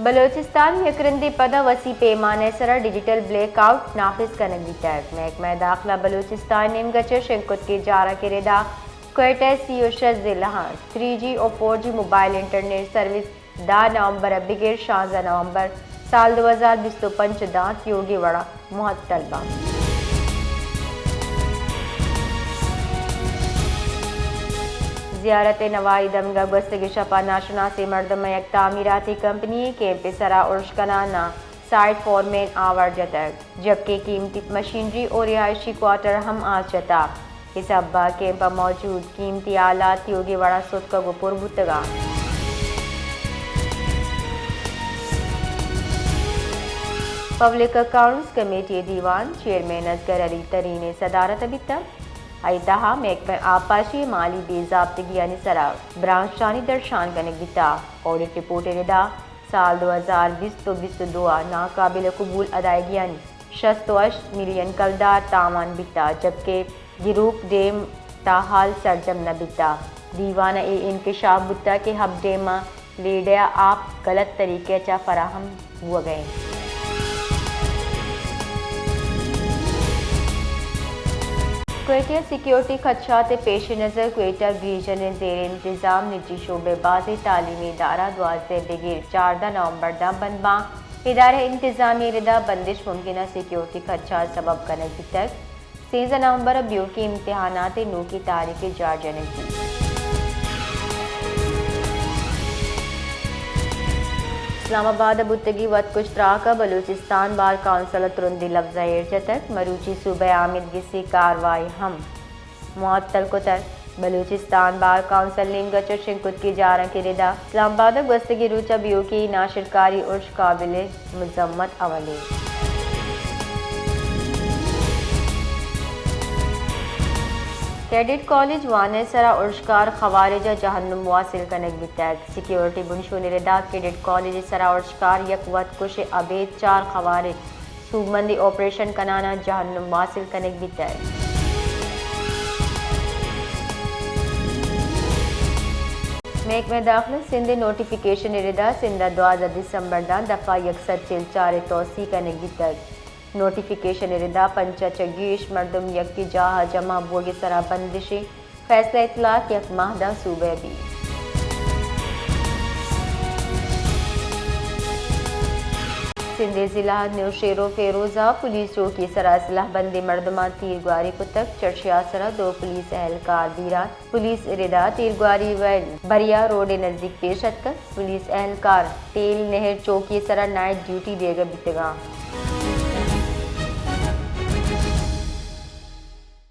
بلوچستان یک رندے پدا وسیع پیمانہ ءِ سرا ڈیجیٹل بلیک آؤٹ نافذ کنگ بیتگ۔ محکمہ داخلہ بلوچستان نیمگ ءَ چہ شنگ کتگیں جارانکے ردا کوئٹہ ءِ سی ءُ شش ضلعاں تھری جی ءُ فور جی موبائل انٹرنیٹ سروس دہ نومبر ءَ بگر شانزدہ نومبر سال دو ہزار بیست ءُ پنچ داں تیوگیں وڑا معطل باں۔ زیارت نوائی دمگ ءَ گوستگیں شپ ءَ ناشناسیں مردم ءَ یک تعمیراتی کمپنی ءِ کیمپ ءِ سرا ارش کنان ءَ سائٹ فورمین آوار جتگ، جبکہ قیمتی مشینری ءُ رہائشی کوارٹر ہم آس جتگ۔ اے سبب ءَ کیمپ ءَ موجود قیمتی آلات تیوگیں وڑا ستکگ ءُ پر بوتگ اَنت۔ پبلک اکاؤنٹس کمیٹی ءِ دیوان چیئرمین اصغر علی ترین ءِ صدارت ءَ بیتگ۔ آئی ءِ تہا محکمہ آبپاشی ءِ مالی بے ضابطگیانی سرا برانچانی درشان کنگ بیتگ۔ آڈٹ رپورٹ ءِ ردا سال دو ہزار بیست ءُ بیست ءُ دو ءَ ناقابل قبول ادائیگیانی شست ءُ ہشت ملین کلدار تاوان بیتگ، جبکہ گروپ ڈیم تاحال سرجم نہ بیتگ۔ دیوان ءَ اے انکشاف بوتگ کہ ہب ڈیم ءَ لیڈہ ءَ آپ غلط طریقہ ءَ چہ فراہم بوگ ءَ اِنت۔ کوئٹہ ءَ سیکیورٹی خدشات ءِ پیش نظر کوئٹہ ڈویژن ءِ زیر انتظام نجی شعبہ ءِ بازیں تعلیمی ادارہ دوازدہ بگر چاردہ نومبر داں بند باں۔ ادارہ انتظامی ءِ ردا بندش ممکنہ سیکیورٹی خدشات سبب کنگ بیتگ۔ سیزدہ نومبر ءَ بیوکیں امتحانات ءِ نوکیں تاریخ ءِ جار جنگ بیت۔ اسلام آباد ءَ بوتگیں وت کش تراک ءَ بلوچستان بار کونسل ءَ ترندیں لبزاں ایر جتگ۔ مروچی صوبہ ءَ آمیدگسی کاروائی ہم معطل کتگ۔ بلوچستان بار کونسل نیمگ ءَ چہ شنگ کتگیں جارانکے ردا اسلام آباد ءَ گوستگیں روچ ءَ بیوکیں ناشرکاری ارش قابل مذمت عملے۔ کیڈٹ کالج وانہ ءِ سرا ارشکار خوارج ءَ جہنم واصل کنگ بیتگ۔ سیکیورٹی بنشون ءِ ردا کیڈٹ کالج ءِ سرا ارشکار یک وت کش ءِ ابید چار خوارج سوبمندیں آپریشن کنان ءَ جہنم واصل کنگ بیتگ۔ محکمہ داخلہ سندھ ءِ نوٹیفکیشن ءِ ردا سندھ ءَ دوازدہ دسمبر داں دفعہ یک سد چل چار ءِ توسیع کنگ بیتگ۔ نوٹیفکیشن ءِ ردا پنچ ءَ چہ گیش مردم یکے جاہ ءَ جمع بوگ ءِ سرا بندش اِنت۔ فیصلہ اطلاق یک ماہ داں صوبہ ءَ بیت۔ سندھ ءِ ضلع نوشہرو فیروز ءَ پولیس چوکی ءِ سرا سلاہ بندیں مردماں تیرگواری کتگ۔ چرشی ءِ سرا دو پولیس اہلکار بیران۔ پولیس ءِ ردا تیرگواری وین بریا روڈ ءِ نزیک پیش اتکگ۔ پولیس اہلکار تیل نہر چوکی ءِ سرا نائٹ ڈیوٹی دیگ ءَ بیتگاں۔